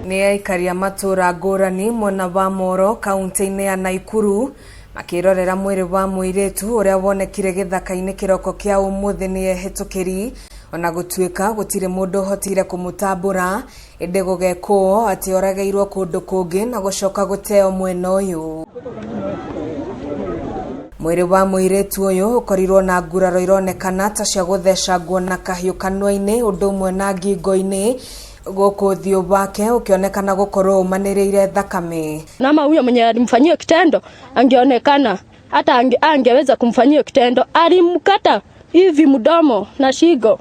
Nĩ aikari a matũra ngũrani mwena wa Moro kaunti-inĩ ya Naikuru makĩrorera mwĩrĩ wa mũirĩtu ũrĩa wonekire gĩthaka-inĩ kĩroko kĩa ũmũthĩ nĩ ehĩtũkĩri. Ona gũtuĩka gũtirĩ mũndũ ũhotire kũmũtambũra, ĩndĩ gũgekwo atĩ oragĩirwo kũndũ kũngĩ na gũcoka gũteo mwena ũyũ. Mwĩrĩ wa mũirĩtu ũyũ ũkorirwo na nguraro ironekana ta cia gũthecangwo na kahiũ kanua-inĩ ũndũ ũmwe na ngingo-inĩ, gũkũ ũthiũ wake ũkĩonekana gũkorwo ũmanĩrĩire thakame. Nama huyo mwenye alimfanyia kitendo angeonekana, hata angeweza kumfanyia kitendo, alimkata hivi mdomo na shingo.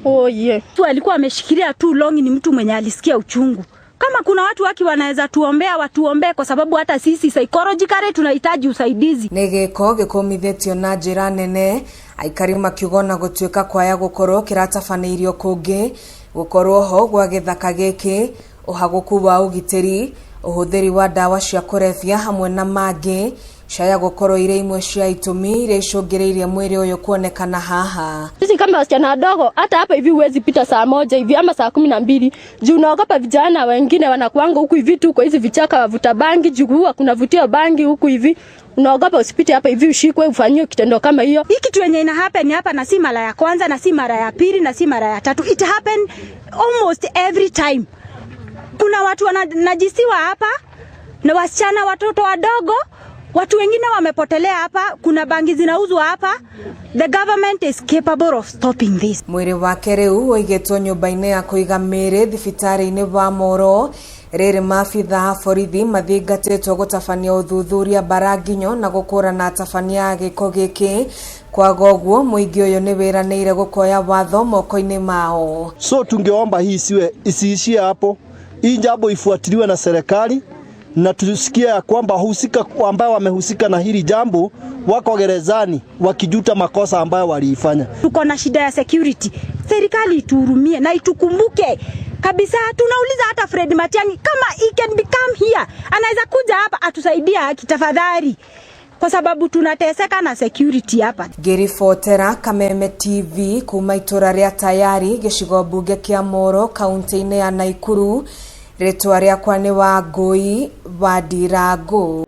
Oh yeah. Tu alikuwa ameshikilia tu longi, ni mtu mwenye alisikia uchungu. Kama kuna watu waki wanaweza tuombea, watuombee, kwa sababu hata sisi psychologically tunahitaji usaidizi. Nĩ gĩko gĩkũmithĩtio na njĩra nene, aikari makiuga ona gũtuĩka kwaya gũkorwo kĩratabanĩirio kũngĩ, gũkorwo ho gwa gĩthaka gĩkĩ, ũhagũku wa ũgitĩri, ũhũthĩri wa ndawa cia kũrebia hamwe na mangĩ, ciaya gũkorwo irĩ imwe cia itũmi iria icũngĩrĩirie mwĩrĩ ũyũ kuonekana haha. Sisi kama wasichana wadogo, hata hapa hivi huwezi pita saa 1 hivi ama saa 12 juu unaogopa vijana wengine wanakuanga huku hivi tu kwa hizi vichaka wavuta bangi, juu huwa kuna vutio bangi huku hivi. Unaogopa usipite hapa hivi ushikwe ufanyiwe kitendo kama hiyo. Hii kitu yenye ina happen hapa na si mara ya kwanza na si mara ya pili na si mara ya tatu. It happen almost every time. Kuna watu wananajisiwa hapa na wasichana, watoto wadogo, watu wengine wamepotelea hapa, kuna bangi zinauzwa hapa. The government is capable of stopping this. Mwĩrĩ wake rĩu ũigĩtwo nyũmba-inĩ ya kũiga mĩĩrĩ thibitarĩ-inĩ wa Moro. Rĩrĩ maabitha a borithi mathingatĩtwo gũtabania ũthuthuria Mbaranginyo na gũkũrana atabania a gĩko gĩkĩ. Kwaga ũguo mũingĩ ũyũ nĩ wĩranĩire gũkoya watho moko-inĩ mao. So tungeomba hii isiwe isiishie hapo, hii jambo ifuatiliwe na serikali na tusikie ya kwamba husika ambao wamehusika na hili jambo wako gerezani wakijuta makosa ambayo waliifanya. Tuko na shida ya security. Serikali ituhurumie na itukumbuke kabisa. Tunauliza hata Fred Matiang'i kama he can become here, anaweza kuja hapa atusaidie haki tafadhali, kwa sababu tunateseka na security hapa. Ngĩribotera Kameme TV kuma itũra rĩa Tayari, gĩcigo mbunge kĩa Moro, kaunti-inĩ ya Naikuru, rĩtwa rĩakwa nĩ Wangũi wa Ndirangu.